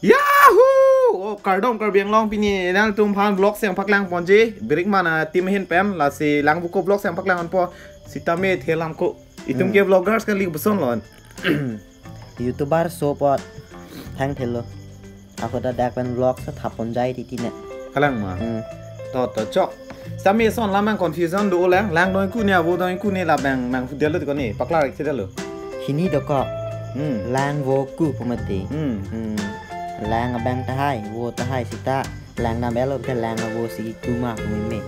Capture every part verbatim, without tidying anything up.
Yahoo! Oh, kardom Karbi Anglong, pini nangtum aphan vlog si nangpaklang ponji. Birik man a team ahin pen, lasi Lang Buku vlog si nangpaklang ponpo. Sitame thelam ko. Itum Hmm. ke vloggers kali, kopuson lo? YouTuber so apot thang thelo. Ako ta dak pen vlog si thap ponjai titi ne. Kalang ma. Hmm. To, to, chok. Sitame ison lam nang confusion do lang, lang dong ku ne, avo dong ku ne, labang nang delo ko ne, paklar ik delo. Hini dokok. Hmm. Lang vo ku pemati. Hmm. Hmm. Lang abang tahai, vo tahai sita. Lang nam elo ke lang avo si ku ma ku meme.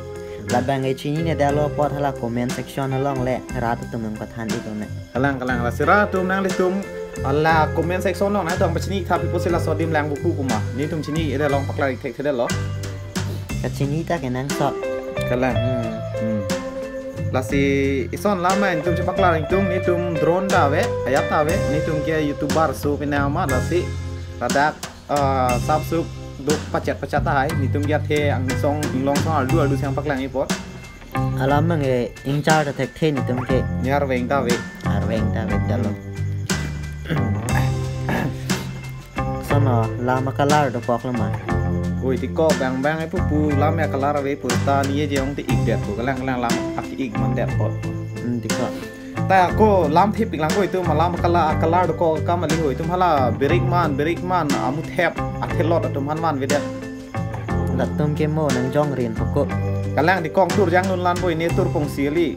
Labang e chinine delo apot hala comment section along le rat atum nangpathan ik ne. Kalang, kalang, lasi rat atum nanglitum hala comment section along nangtum pachini tha pi pusi laso adim Lang Buku pu ma. Netum chini-e det, long paklar ik thekthedetlo. Kachini ta ke nangsot. Kalang. Hmm. Hmm. Lasi ison lam nangtum chepaklar ingtung, netum drone ta ave, ayat ta ave, netum ke YouTuber so pinama, lasi ladak, ah, sap sup duk pachet pachet tahai, netum ke athe angsong inglong song ardu ardu si nangpaklang ik apot. Alam mang e ingchar ta thekthe netum ke. Ni arveng ta ave. Arveng ta ave dalo. Sono lam a-color dokok lo ma. Oi, ti ko bang bang e pu pu lam a-color ave pu ta ni e je ong ti ik det pu, kalang kalang lam ak ik man det po. Hmm, ti ko. Ta ko lam thip ik lang ko, itum alam a-color, a-color dokok akam kali ho, itum hala birik man, birik man amu thep, athelot atum aphan man vedet. Latum ke mo nangjong rin poko. Kalang, ti kong tur jang nun lan boi, ne tur kong sili.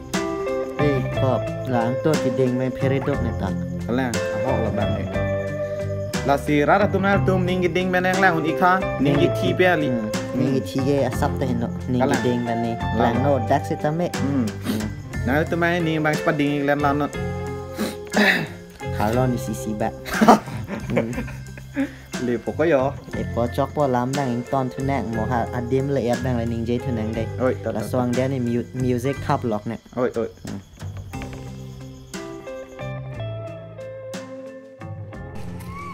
Eh, kop, lang tur keding me phere dok ne ta. Kalang, ahok labang e. Lasi rat atum nangtum ning keding me nanglang un ik tha, ning kethi pe kali. Hmm, ning kethi ke asap ta heno, ning Kalang. Keding me ne. Kalang. Lang no dak sitame. Hmm. Hmm. Nangtum mai ning bang pading ik len lan non. Tharlo ni sisi ba. Hmm. Lepo ko yo. Lepo chokpo, lam bang ington thunang, mo ha adim le et bang le ningje thunang dei. Oi, to, to, Laso to. Angdeng ni mu-, music thap lok ne. Oi, oi. Hmm.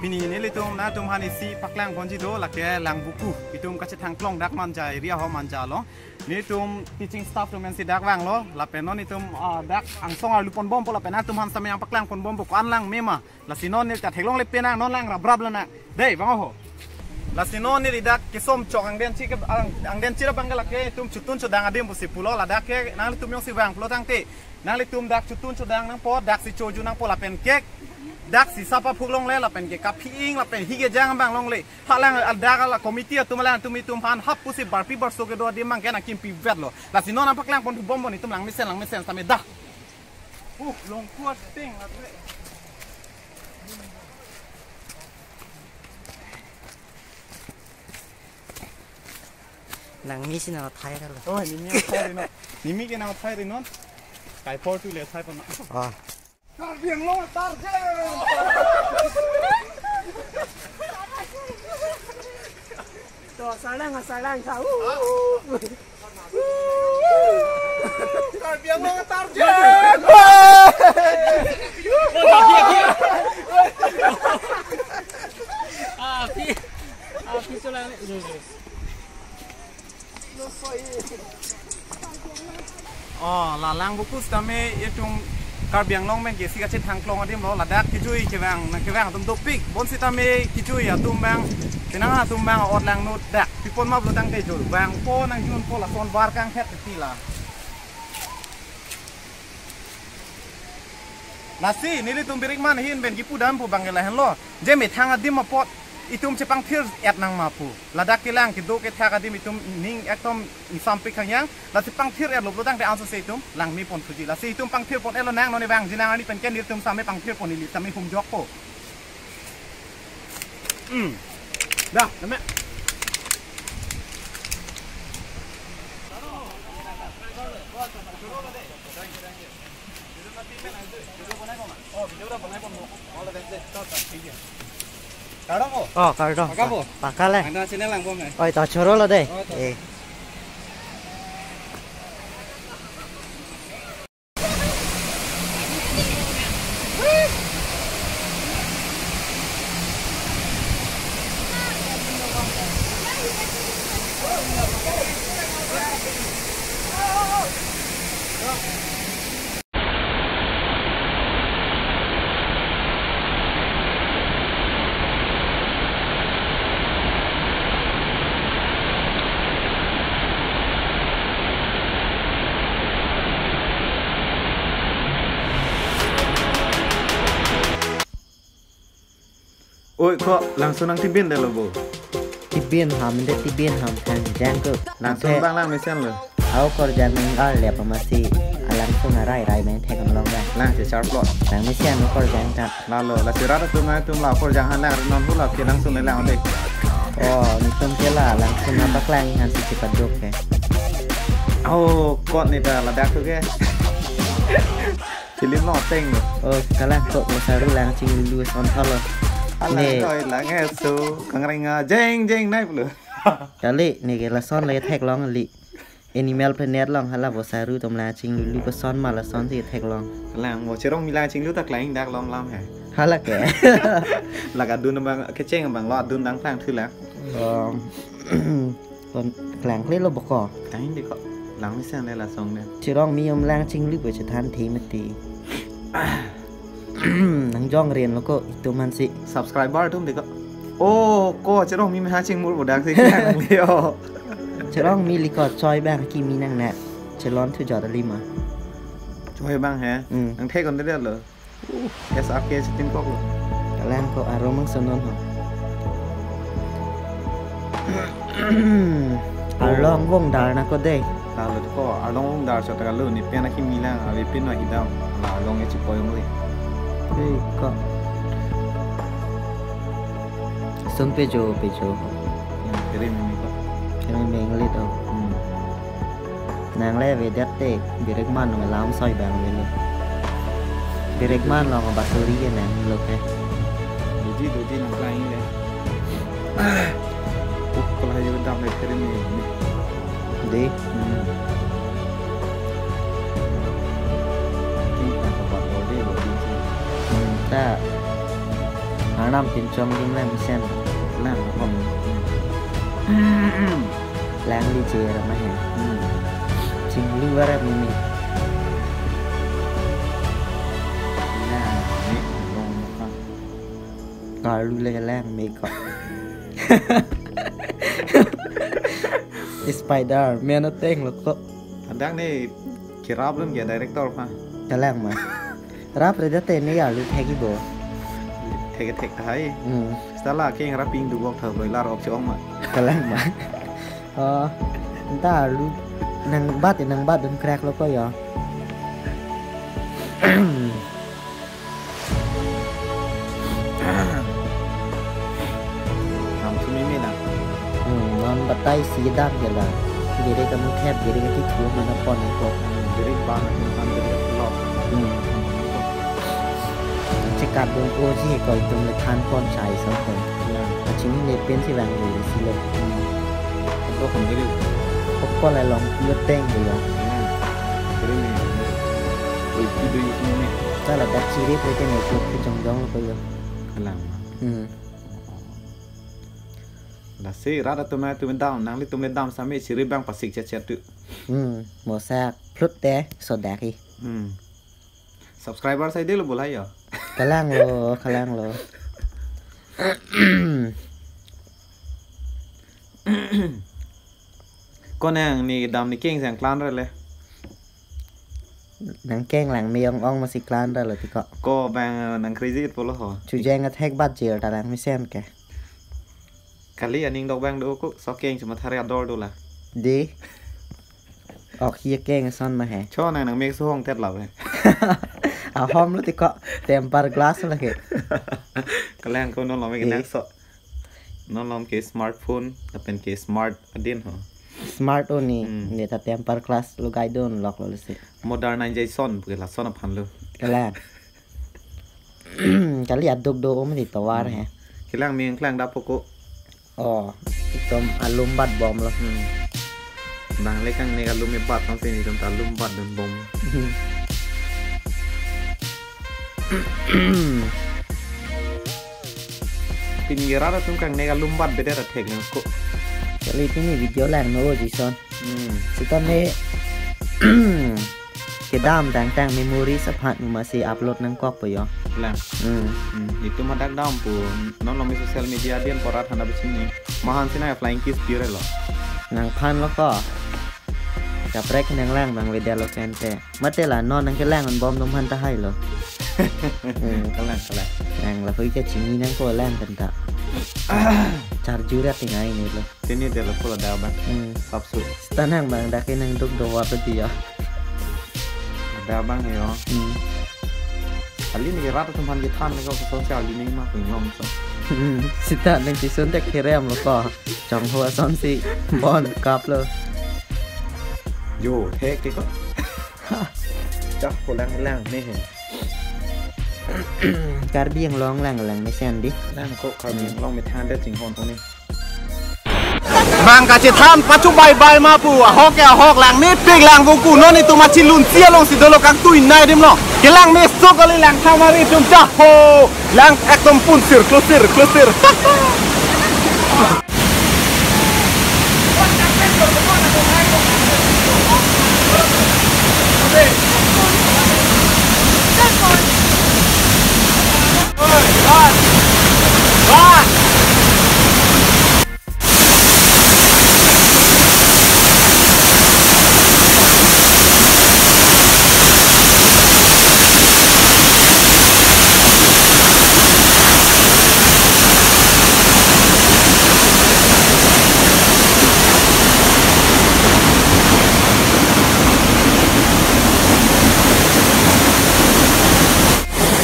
Pini nelitum nangtum aphan isi paklang ponji do, lake Lang Buku. Itum kachethang klong dak Manja area ho, Manja along. Netum teaching staff atum pensi dak vanglo, lapen non netum, ah, dak angsong arlu ponbompo, lapen nangtum aphan sitame nangpaklang ponbompo, ko-an lang mema. Lasi non neli ta theklongle penang, non lang raprap lo nang. Dei, vang ho. Lasi non neli dak kesom chok angdeng chi ke, ang, angdeng chi ra bang ke lake itum chotun chodang adim pusi pulo, ladak ke nanglitum jongsi vang pulo tangte, nanglitum dak chotun chodang nangpo, dak si choju nangpo lapen ke dak si sapa phuk longle, lapen ke kaphi-ing, lapen hi kejang abang longle. Halang aldak ala committee atum, alang atum itum aphan hap pusi barpi barso kedo adim mang ke nangkimpi vetlo. Lasi non nangpaklang ponbompo, netum lang mesen, lang mesen sitame dah. Uh, long kuat ting, atre. Nangmi si nangthai ra lo. Oh, nimi nangthai ri non. Nimi ke nangthai ri non. Kai por tu le thai pon. Ah. Karbi Anglong atarje. To, salang, salang, sa. Uh. Karbi Anglong atarje. Ah, pi. Ah, pi, salang. Oh, la Lang Buku sitame itum Karbi Anglong pen ke isi kachethang klong adim lo, ladak kejui kevang, nang kevang atum dopik, bonsitame kejui atum bang, penang atum bang, ot lang nut dak, pi pon ma pulo tangte jul, bang po nang jun po lason var kanghet ti la. Lasi, nelitum birik man ahin pen kipu dampo bang ke lahenlo. Je methang adim apot itum chepangthir et nang ma pu. Ladak kelang kedo kethak adim itum ning ekdom ingsam pik khangyang. Lasi pangthir etlo pulo tangte ansose itum lang me pon thuji. Lasi itum pangthir pon etlo nang, non ne vangji nang arni pen ke nelitum sitame pangthir pon ili sitame humjokpo. Hmm. Dah, name. Oh, video udah banai pon. All the best deh. Tar, tar, thank you. Kardom ko? Oh, kardom. Paka bo? Paka le. Anda sini lang bom eh. Oi, to choro lo dei. Oh, to. Eh. Oi, ko langsung nang tibin delo bo. Tibin ham, de tibin ham kan jang ko. Langsung Ante bang lang mesen lo. Au kor jang nang ar le pa masi alangsung arai rai bang thek am long bang. Lang si sharp lo. Nang mesen kor jang ta. Lalo, la si rat atum nang atum la kor jang han lang non hula ke langsung le lang de. Oh, nitum ke la langsung na paklang han si cepat dok ke. Oh, kot ni ta ladak tu ke. Film lo teng lo. Oh, kalang ko Bosaru lang chinglulu son thalo. Alang Ne. Koi lang eh so kangreng a jeng jeng nai pulo. Kali ne ke lason le thek long li. Animal Planet long hala Bosaru atum lang chinglulu ko son ma lason si thek long. Lang mo cherong mi lang chinglu ta klang dak long lam he. Hala ke. Laga dun bang kecheng bang lo dun dang thang thu lang. Um, kon klang kle lo boko. Kain de ko. Lang mesen le la song de. Cherong mi um lang chinglu ko chethan the mati. Nang jong ren lo ko itum man si. Subscriber atum de ko. Oh, ko cherong mi me ha chingmur bodak si klang le o. Cherong mi li ko choi bang ki mi nang na. Chelon thu jot ali ma. Choi bang he. Hmm. Nang thek kon de lo. Uh, S R K chitin kok lo. Kalang ko aromang sonon ho. Arlong vong dar na ko de. Lalu ko arlong vong dar chot kalu ni pen aki milang avi pin no hidam. La arlong e chipoyong le. Hei ko. Sum pejo pejo. Kiri mimi ko. Kiri menglit oh. Hmm. Nang le vedet te, birik man nung lam soi bang velo. Birik man long basuri ke nang lo ke. Doji, doji nang klang le. Uk, kalau aja dam le kiri ni. De. Hmm. Kita ke buat body, body sih. Hmm, ta. Arnam tin chong dim lem sen. Lang, hmm. Lang li je ra ma he. Hmm. Chinglu ara mimi. Lang, ni long ka. Kalu le lang me ko. Spider-Man ateng lo ko. Adang ni kirap lun ke director pa. Kalang ma. Rap reda te ne ya lu thek ibo. Thek thek hai. Hmm. Sala ke ngarap ping du bok tha broiler ok chong ma. Kalang ma. Oh, nta lu nang bat nang bat dun crack lo ko yo. Ham sumi me na. Hmm, non batai si dak ke la. Gere kamu thep, gere kati thu mana pon ko. Gere ba na pon gere lot. Hmm. Chekat dun ko ji ko itum le than pon chai sam ko. Ya. Kachini le pen si bang le si le. Hmm. Ko kon gere. Ko ko la long pi teng ko ya. Ya. Gere me. Oi, pi do yuk me. Chala dak chiri pe te ne ko pi jong jong ko ya. Kalang. Hmm. Lasi rat atum atum dam, nanglitum le dam sami chiri bang pasik chet chet tu. Hmm, mosak plut te sodak hi. Hmm. Subscriber sai de lo bolai yo. Kalang lo, kalang lo. Konang ni dam ni king sang klan re le. Nang keng lang meyong ong masi klan ra lo tiko. Ko bang nang crazy it polo ho. Chujeng athek bat jil ta lang mesen ke. Kali aning dok bang do ko so keng cuma thari ador do la. Di. Ok hi keng son ma he. Cho nang nang mek suhong tet la he. Ahom lo tiko temper glass la ke. Kalang ko non lo mek Di. Nang so. Non lom ke smartphone, lapen ke smart adin ho. Smart o ni, Hmm. Ne ta temper glass lo gai dun lok lo si. Modernization, pu ke lason aphan lo. Kalang. Kali aduk do um di tovar Hmm. he. Kilang ming klang da poko. Oh, itum alum bat bom lo. Hmm. Bang lekang ne alum e bat tong sini itum ta alum bat dun bom. Hmm. Pini rat atum kang ne alum bat beda ra thek nang ko. Kali pini video lang no Jason. Hmm. Sita me kedam tang tang memories aphan masi upload nang kok po yo. Lang. Hmm. Hmm. Itum hadak dam pu non lo me social media dian porat hana bechini. Mahan sina flying kiss pure lo. Nang phan lo ko. Kaprek nang lang bang video lo kente. Mate la non nang kelang an bom dum han ta hai lo. Hmm. Kalang, kalang. Nang lahui kachini nangpo lang kanta. Charju ra tingai ni lo. Sini dia lo pula dak abang. Hmm. Sapsu. Seta nang abang dak ke nang duk do wa pe dia. Dak abang yo. Hmm. Kali ni rat atum aphan kethan ni ko, kosonsi kali ni ma ping long so. Hmm. Seta nang tison tek kerem lo ko. Chong ho asonsi bon kap lo. Jo, thek ke ko. Chak ko lang lang ni he. Karbi Anglong lang lang mesen di. Lang ko Karbi Anglong methang det chinghon tong ni. Bang kachethan pachu bai bai ma pu, ahok ke ahok, lang mepik lang vongku, non itum achi lunsi alongsi dolo kangtui nai adim lo. Kelang meso kali lang thamari itum cha ho. Lang ekdom punsir, klusir, klusir.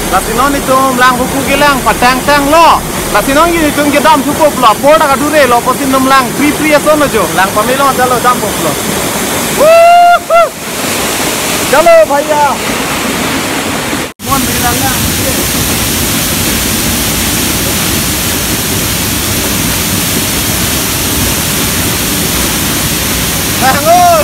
Lasi non itum lang buku kelang patang tang lo. Lasi non itum kedam thupo lo. Apor ta kadure lo, pusi itum lang pri pri ason lo jo. Lang pamelo jalo dam thupo lo. Wuhu! Jalo bhaiya. Mon bilang lang. Bang, oh.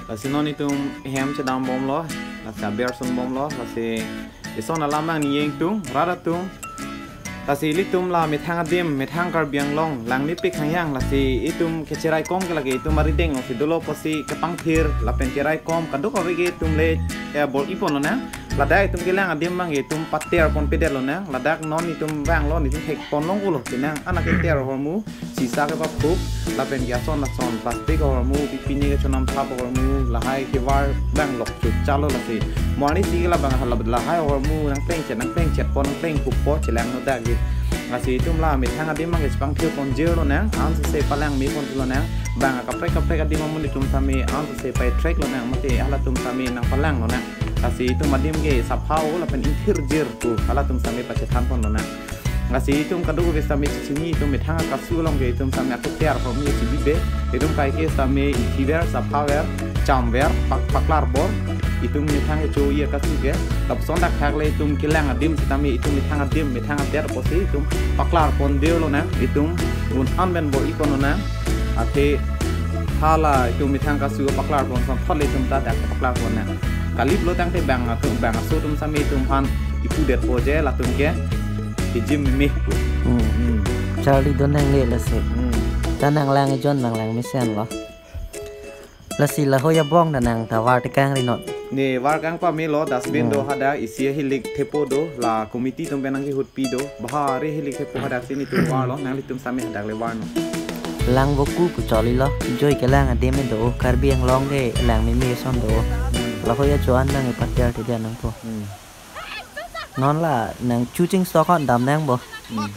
Lasi non itum hem chedam bomlo, lasi aber sung bomlo, lasi ison alam nangning tung, rat atum. Lasi ilitum la methang adim, methang Karbi Anglong, lang mepik hangyang, lasi itum kecherai kom ke lake itum arideng alongsi dolo pusi kepangthir, lapen kerai kom, kadokave ke itum le, eh, bor-ipon lonang. Ladak itum kelang adim abang itum pater ponpedet lonang. Ladak non itum vanglo, itum thekpon longkulo. Kenang anak keter ahormu, sisa kepaphup, lapen ke ason ason, plastic ahormu, pipine kechonam thap ahormu, lahai kevar abang lok chut chalo lasi. Mo arnisi ke labang hala lahai ahormu, nangplengchet, nangplengchetpo, nangplengphuppo, chelangno dak ke. Lasi itum la methang adim abang kechepangthir ponjir lonang, ansose palang me ponjir lonang. Bang kaprek kaprek adim amun itum sami ansose paithek lonang, mate halatum sami nangpalang lonang. Lasi itum adim ke sapha-o lapen ingthirjir pu halatum sami pachethan pon lonang. Lasi itum kadokave sami chechini itum methang akasu along ke itum sami aketer ahormu chibibe. Itum kaike sami ingthirver, saphaver, chamver, pak, paklar bor. Itum methang kecho-i akasu ke. Lapuson dak thak le itum kelang adim sitame itum methang adim, methang adet pusi itum paklar pondet lonang. Itum un an pen bor-ipon lonang. Athe hala itum methang kasu paklar pon son thot le itum ta dak paklar pon na. Kaliplo tangte bang atum bang aso atum sami itum aphan ipudetpo je latum ke kijim mimih pu. Hmm. Hmm. Charli do nangle lasi. Hmm. Ta nanglang ejon nanglang mesen lo. Lasi lahoi abong ta nang ta var tekang ri non. Ne var kang pamelo, dustbin do. Hmm. Hadak isi ahilik thepo do, la committee atum pen nangkehut pi do, bahari hilik thepo hadak si netum varlo, nanglitum sami hadak le varnon. Lang buku pu choli lo, joi kelang adim do, Karbi Anglong ke lang mimi ason do. Lahoi ajo-an nang ipater ti dia nangpo. Hmm. Non la nang chuching stokon dam nangpo. Hmm.